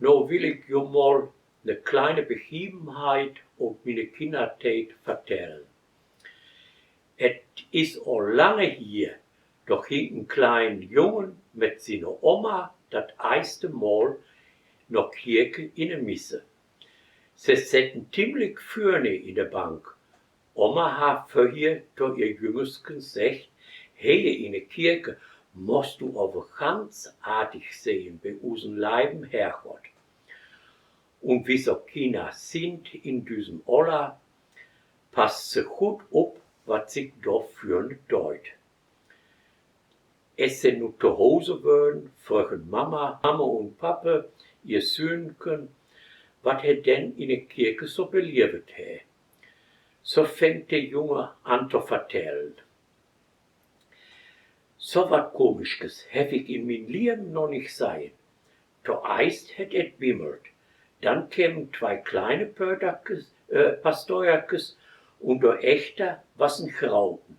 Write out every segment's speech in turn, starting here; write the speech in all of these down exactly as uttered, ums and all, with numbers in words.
No will ik jo mol ne kleine Begiebenheit ut miene Kinnertiet vertellen. Et is al lange hier, do ging en klein Jung met siene Oma dat eischte Mol no Kirke in de Misse. Se setten timlich vürne in de Bank. Oma harr vörher to ehr Jüngesken seggt: „Hier in de Kirke most du aver ganz artig sehn bi usen leiben Herrgott. Un wie so Kinner sind in düsem Oller, passt se gut op, wat sik do vürne deit.“ As se nu to Huse wören, frögen Mama, Mama un Pappe ehr Sünnken, wat he denn in de Kirke so belevet hä. So fängt de Junge an to vertellen: „So wat Komischkes heff ik in mien Lieven noch nich sehn. Toeischt hett et bimmelt, dann kemen twei kleine Pöterkes, äh, Pastoerkes, un do echter was en Grauten.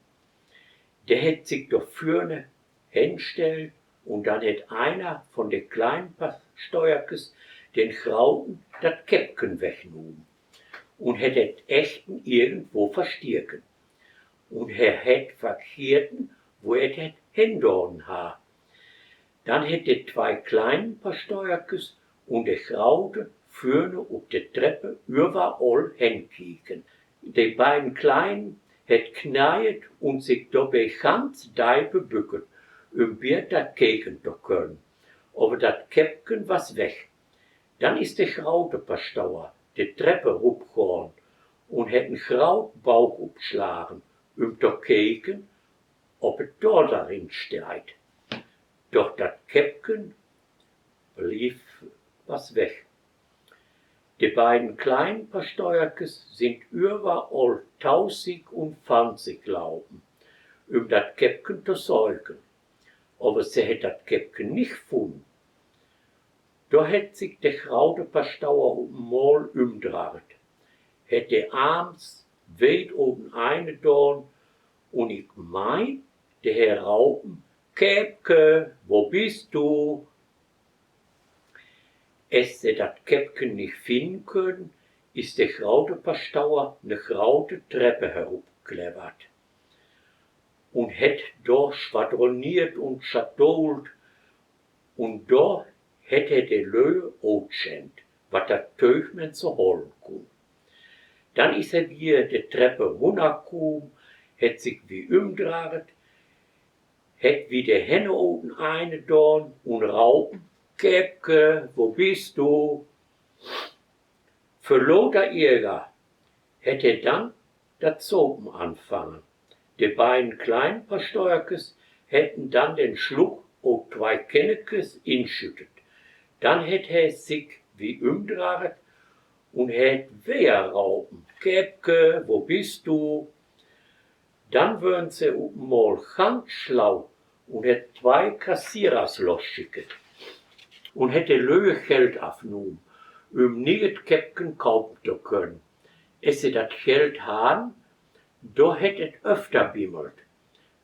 De hett sik do vürne henstellt un dann hett einer von de kleinen Pastoerkes den Grauten dat Käppken wegnuhmen un hett et Echten irgendwo versteken. Un he hett vergeten, wo et et hendonen harr. Dann hett de twei kleinen Pastoerkes un de Graute vürne op de Treppe üwwerall henkieken. De beiden Kleinen hett kniet un sik dobei ganz deipe bücket, üm beter keken to können. Aver dat Käppken was weg. Dann is de graute Paschtauer de Treppe rupgahn un hett en graut Bauch upschlagen, üm to keken, ob et do drin steiht. Doch dat Käppken bleef, was weg. De beiden kleinen Paschteuerkes sind üwwerall tausig un fanzig laupen, üm dat Käppken to söken. Aver se hett dat Käppken nich funnen. Do hett sik de graute Paschtauer op en Mol ümdraht, hett de Arms wiet obenein daan un ik mein, de hett raupen: „Käppke, wo bist du?“ As se dat Käppken nich finnen können, is de graute Paschtauer ne graute Treppe herupgeklettert un hett do schwadroniert un schatolt. Un do hett he de Löe utschennt, wat dat Tög men so hollen kunn. Dann is he wier de Treppe runnerkumm, hett sik wier ümdraht, hett wier de Hänne obenein daan un raupen: „Käppke, wo bist du?“ Vör loter Ärger hett he dann dat Sopen anfangen. De beiden kleinen Paschteuerkes hetten dann den Schluck op twei Kännekes inschüttet. Dann hett he sik wier ümdraht un hett wier raupen: „Käppke, wo bist du?“ Dann wören se op en Mol ganz schlau un hett twei Kassierers losschickt un hett de Löe Geld afnumm, üm nieet Käppken kaupen to können. As se dat Geld harren, do hett et öfter bimmelt.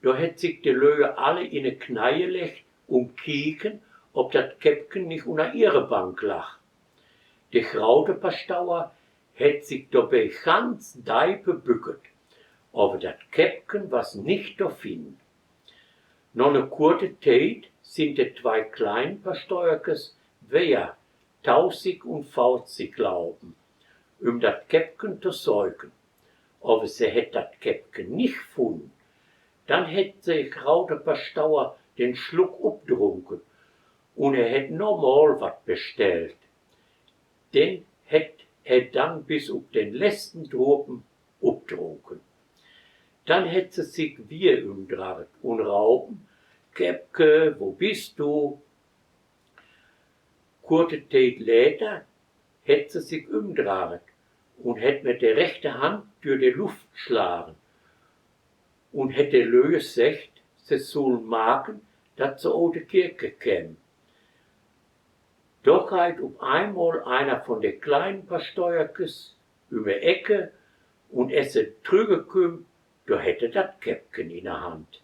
Do hett sik de Löe alle in de Kneie leggt un kieken, ob dat Käppken nich unner ehre Bank lag. De graute Paschtauer hett sik dobei ganz deipe bücket, aver dat Käppken was nich to finnen. No ne kurte Tiet sind de twei kleinen Paschteuerkes wier tausig un fanzig laupen, üm dat Käppken to söken. Aver se hett dat Käppken nich funnen. Dann hett de graute Paschtauer den Schluck updrunken un he hett nochmol wat bestellt. Den hett he dann bis op den letzten Drupen updrunken. Dann hett se sik wier ümdraht un raupen: „Käppke, wo bist du?“ Kurte Tiet läter hett se sik ümdraht un hett met de rechte Hand dör de Luft gschlagen un hett de Löe seggt, se sullen marken, dat se ut de Kirke kämen. Do geiht op einmol einer von de kleinen Paschteuerkes üm de Ecke un as se trügge kümmt, do hett he dat Käppken in de Hand.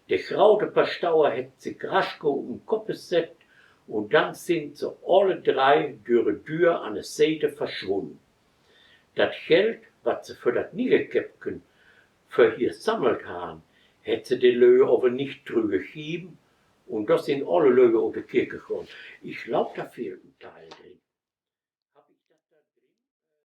De graute Paschtauer hett sik rasch op en Kopp gesett Un dann sind se alle drei dör de Dör an de Sied verschwunnen. Dat Geld, wat se för dat nie'e Käppken vörher sammelt harrn, hät se de Lüe aver nich trüggegeven, un do sind alle Lüe ut de Kirke gahn. Ich glaub, do fehlt en